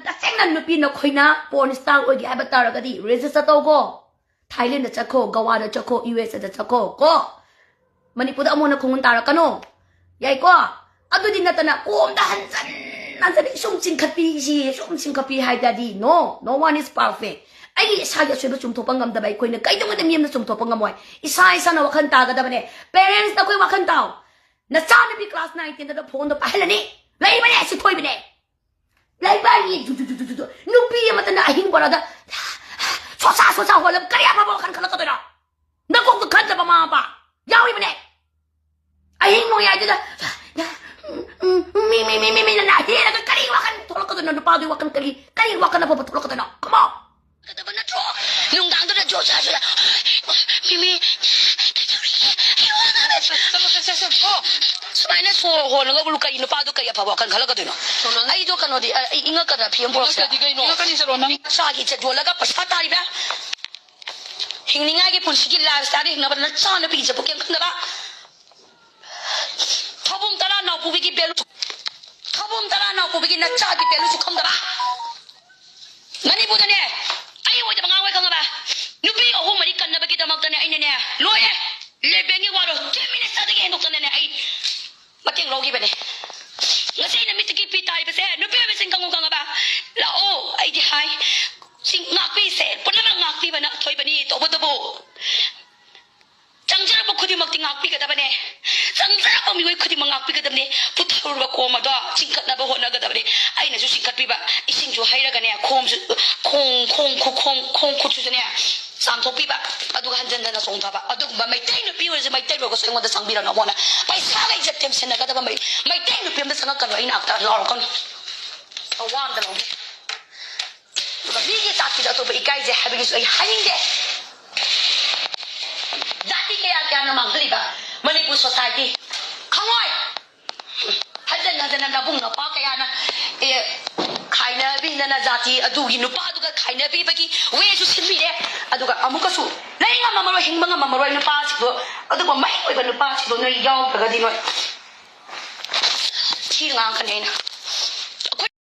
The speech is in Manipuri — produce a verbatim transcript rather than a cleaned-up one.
ꯇꯁꯦꯡꯅ ꯅꯨꯄꯤ ꯅꯈꯣꯏꯅ porn star ꯑꯣꯏꯒꯦ ꯍꯥꯏꯕ ꯇꯥꯔꯒꯗꯤ register ꯇꯧꯀꯣ꯫ ꯊꯥꯏꯂꯦꯟꯗ ꯆꯠꯈꯣ, ꯒꯋꯥꯗ ꯆꯠꯈꯣ, ꯌꯨ ꯑꯦꯁ ꯑꯦꯗ ꯆꯠꯈꯣ ꯀꯣ꯫ ꯃꯅꯤꯄꯨꯔꯗ ꯑꯃꯨꯛ ꯍꯟꯅ ꯈꯣꯡꯒꯨꯟ ꯇꯥꯔꯛꯀꯅꯣ꯫ ꯌꯥꯏꯀꯣ? ꯑꯗꯨꯗꯤ ꯅꯠꯇꯅ ꯀꯣꯝꯗ ꯍꯟꯖꯟ ꯍꯟꯖꯟ ꯁꯨꯝ ꯆꯤꯡꯈꯠꯄꯤꯁꯤ, ꯁꯨꯝ ꯆꯤꯡꯈꯠꯄꯤ ꯍꯥꯏ ꯇꯥꯔꯗꯤ, no, no one is perfect꯫ ꯑꯩꯒꯤ ꯏꯁꯥꯒꯤ ꯑꯁꯣꯏꯕ ꯆꯨꯝꯊꯣꯛꯄ ꯉꯝꯗꯕ ꯑꯩꯈꯣꯏꯅ ꯀꯩꯗꯧꯉꯩꯗ ꯃꯤ ꯑꯃꯗ ꯆꯨꯝꯊꯣꯛꯄ ꯉꯝꯃꯣꯏ꯫ ꯏꯁꯥ ꯏꯁꯥꯅ ꯋꯥꯈꯜ ꯇꯥꯒꯗꯕꯅꯦ꯫ Parents, ꯅꯈꯣꯏ ꯋꯥꯈꯜ ꯇꯥꯎ꯫ ꯅꯆꯥꯅꯨꯄꯤ class nine ten ꯗ phone ꯗꯣ ꯄꯥꯏꯍꯜꯂꯅꯤ꯫ ꯂꯩꯕꯅꯦ, ꯁꯤ ꯊꯣꯏꯕꯅꯦ꯫ ꯂꯩꯕꯥꯛꯒꯤ ꯖꯨ ꯖꯨ ꯖꯨ ꯖꯨ ꯖꯨ꯫ ꯅꯨꯄꯤ ꯑꯃꯇꯅ ꯑꯍꯤꯡ ꯕꯣꯔꯥꯗ ꯁꯣꯁꯥ ꯁꯣꯁꯥ ꯍꯣꯜꯂꯒ ꯀꯔꯤ ꯑꯐꯕ ꯋꯥꯈꯜ ꯈꯜꯂꯛꯀꯗꯣꯏꯅꯣ? ꯅꯀꯣꯛꯇ ꯈꯟꯗꯕ ꯃꯃꯥ ꯃꯄꯥ ꯌꯥꯎꯔꯤꯕꯅꯦ꯫ ꯑꯍꯤꯡ ꯅꯣꯡꯌꯥꯏꯗꯨꯗ ꯃꯤ ꯃꯤ ꯃꯤ ꯃꯤ ꯃꯤꯅ ꯅꯥ ꯍꯦꯜꯂꯒ ꯀꯔꯤ ꯋꯥꯈꯜ ꯊꯣꯛꯂꯛꯀꯗꯣꯏꯅꯣ? ꯅꯨꯄꯥꯗꯨꯒꯤ ꯋꯥꯈꯜ ꯀꯔꯤ, ꯀꯔꯤ ꯋꯥꯈꯜ ꯑꯐꯕ ꯊꯣꯛꯂꯛꯀꯗꯣꯏꯅꯣ? Come on꯫ ꯐꯠꯇꯕ ꯅꯠꯇ꯭ꯔꯣ? ꯅꯨꯡꯗꯥꯡꯗꯨꯗ ꯖꯣ ꯖꯥ ꯖꯣ ꯖꯥ꯫ ꯃꯤꯃꯤ, ꯀꯩꯗꯧꯔꯤꯒꯦ? ꯑꯩ ꯋꯥ ꯉꯥꯡꯅꯗꯦ꯫ ꯆꯠꯂꯣ, ꯆꯠꯂꯣ, ꯆꯠꯂꯣ, ꯆꯠꯂꯣ꯫ ꯁꯨꯃꯥꯏꯅ ꯁꯣꯔ ꯍꯣꯜꯂꯒꯕꯨ ꯀꯔꯤ ꯅꯨꯄꯥꯗꯣ ꯀꯔꯤ ꯑꯐꯕ ꯋꯥꯈꯜ ꯈꯜꯂꯛꯀꯗꯣꯏꯅꯣ? ꯁꯣꯝꯗ ꯑꯩꯗꯣ ꯀꯩꯅꯣꯗꯤ, ꯑꯩ ꯏꯪꯉꯛꯀꯗ꯭ꯔꯥ ꯐꯤ ꯑꯃ ꯄꯨꯔꯛꯁꯤꯔꯥ? ꯏꯪꯉꯛꯀꯗꯤ ꯀꯩꯅꯣ? ꯏꯪꯉꯛꯀꯅꯤ, ꯆꯠꯂꯣ ꯅꯪ꯫ ꯆꯥꯒꯤ ꯆꯠ ꯌꯣꯜꯂꯒ ꯄꯩꯁꯥ ꯇꯥꯔꯤꯕ꯭ꯔꯥ? ꯍꯤꯡꯅꯤꯡꯉꯥꯏꯒꯤ ꯄꯨꯟꯁꯤꯒꯤ lifestyle ꯍꯤꯡꯅꯕ ꯅꯆꯥ ꯅꯨꯄꯤꯒꯤ ꯆꯠꯄ ꯀꯩꯝ ꯈꯟꯗꯕ? ꯊꯧꯕꯨꯝ ꯇꯔꯥ ꯅꯥꯎꯄꯨꯕꯤꯒꯤ value, ꯊꯧꯕꯨꯝ ꯇꯔꯥ ꯅꯥꯎꯄꯨꯕꯤꯒꯤ ꯅꯆꯥꯒꯤ value ꯁꯨ ꯈꯪꯗꯕ? ꯃꯅꯤꯄꯨꯔꯗꯅꯦ, ꯑꯩ ꯑꯣꯏꯗꯕ ꯉꯥꯡꯉꯣꯏ ꯈꯪꯉꯕ? ꯅꯨꯄꯤ ꯑꯍꯨꯝ ꯃꯔꯤ ꯀꯟꯅꯕꯒꯤꯗꯃꯛꯇꯅꯦ ꯑꯩꯅꯅꯦ, ꯂꯣꯏꯔꯦ, ꯂꯦꯕꯦꯟꯒꯤ ꯋꯥꯔꯣ ten minutes ꯇꯒꯤ ꯍꯦꯟꯗꯣꯛꯇꯅꯅꯦ ꯑꯩ ꯃꯇꯦꯡ ꯂꯧꯈꯤꯕꯅꯦ꯫ ꯉꯁꯤ ꯑꯩꯅ ꯃꯤꯠꯇꯒꯤ ꯄꯤ ꯇꯥꯔꯤꯕꯁꯦ ꯅꯨꯄꯤ ꯑꯣꯏꯕꯁꯤꯡ ꯈꯪꯉꯨ ꯈꯪꯉꯕ? ꯂꯥꯛꯑꯣ, ꯑꯩꯗꯤ ꯍꯥꯏ, ꯁꯤ ꯉꯥꯛꯄꯤꯁꯦ ꯄꯨꯝꯅꯃꯛ ꯉꯥꯛꯄꯤꯕꯅ ꯑꯊꯣꯏꯕꯅꯤ꯫ ꯇꯧꯕꯇꯕꯨ ꯆꯪꯖꯔꯛꯄ ꯈꯨꯗꯤꯡꯃꯛꯇꯤ ꯉꯥꯛꯄꯤꯒꯗꯕꯅꯦ꯫ ꯆꯪꯖꯔꯛꯄ ꯃꯤꯑꯣꯏ ꯈꯨꯗꯤꯡꯃꯛ ꯉꯥꯛꯄꯤꯒꯗꯕꯅꯦ꯫ ꯄꯨꯊꯔꯨꯔꯕ ꯀꯣꯝ ꯑꯗꯣ ꯆꯤꯡꯈꯠꯅꯕ ꯍꯣꯠꯅꯒꯗꯕꯅꯦ꯫ ꯑꯩꯅꯁꯨ ꯆꯤꯡꯈꯠꯄꯤꯕ, ꯏꯁꯤꯡꯁꯨ ꯍꯩꯔꯒꯅꯦ, ꯈꯣꯝꯁꯨ, ꯈꯣꯡ, ꯈꯣꯡ ꯈꯨ-, ꯈꯣꯡ, ꯈꯣꯡ ꯈꯨꯠꯁꯨꯅꯦ ꯆꯥꯝꯊꯣꯛꯄꯤꯕ, ꯑꯗꯨꯒ ꯍꯟꯖꯟ ꯍꯟꯖꯟꯅ ꯆꯣꯡꯊꯕ꯫ ꯑꯗꯨꯒꯨꯝꯕ ꯃꯩꯇꯩ ꯅꯨꯄꯤ ꯑꯣꯏꯔꯁꯨ ꯃꯩꯇꯩ ꯑꯣꯏꯔꯒꯁꯨ ꯑꯩꯉꯣꯟꯗ ꯆꯪꯕꯤꯔꯛꯅꯕ ꯍꯣꯠꯅ꯫ ꯄꯩꯁꯥꯒ ꯏꯖꯠ ꯇꯦꯝꯁꯤꯟꯅꯒꯗꯕ ꯃꯩ-, ꯃꯩꯇꯩ ꯅꯨꯄꯤ ꯑꯃꯗ ꯆꯪꯉꯛꯀꯅꯨ, ꯑꯩ ꯅꯥꯛꯇ ꯂꯥꯎꯔꯛꯀꯅꯨ꯫ ꯑꯋꯥ ꯑꯝꯗ ꯂꯧꯒꯦ꯫ ꯑꯗꯨꯒ ꯃꯤꯒꯤ ꯖꯥꯇꯤꯗ ꯑꯇꯣꯞꯄ ꯏꯀꯥꯏꯖꯩ ꯍꯥꯏꯕꯒꯤꯁꯨ ꯑꯩ ꯍꯥꯏꯅꯤꯡꯗꯦ꯫ ꯖꯥꯇꯤ ꯀꯌꯥ ꯀꯌꯥꯅ ꯃꯥꯡꯍꯜꯂꯤꯕ ꯃꯅꯤꯄꯨꯔ society ꯈꯪꯉꯣꯏ꯫ ꯍꯟꯖꯟ ꯍꯟꯖꯟꯅ ꯅꯕꯨꯡ ꯅꯄꯥ ꯀꯌꯥꯅ, ꯑꯦ, ꯈꯥꯏꯅꯕꯤꯗꯅ ꯖꯥꯇꯤ ꯑꯗꯨꯒꯤ ꯅꯨꯄꯥꯗꯨꯒ ꯈꯥꯏꯅꯕꯤꯕꯒꯤ way ꯁꯨ ꯁꯤꯟꯕꯤꯔꯦ꯫ ꯑꯗꯨꯒ ꯑꯃꯨꯛꯀꯁꯨ ꯂꯩ ꯉꯝꯃꯝꯃꯔꯣꯏ, ꯍꯤꯡꯕ ꯉꯝꯃꯝꯃꯔꯣꯏ ꯅꯨꯄꯥꯁꯤꯡꯗꯣ, ꯑꯗꯨꯒ ꯃꯍꯤꯛ ꯑꯣꯏꯕ ꯅꯨꯄꯥꯁꯤꯡꯗꯣ ꯅꯣꯏ ꯌꯥꯎꯗ꯭ꯔꯒꯗꯤ ꯅꯣꯏ ꯊꯤꯅ ꯉꯥꯡꯉꯛꯀꯅꯤ ꯑꯩꯅ꯫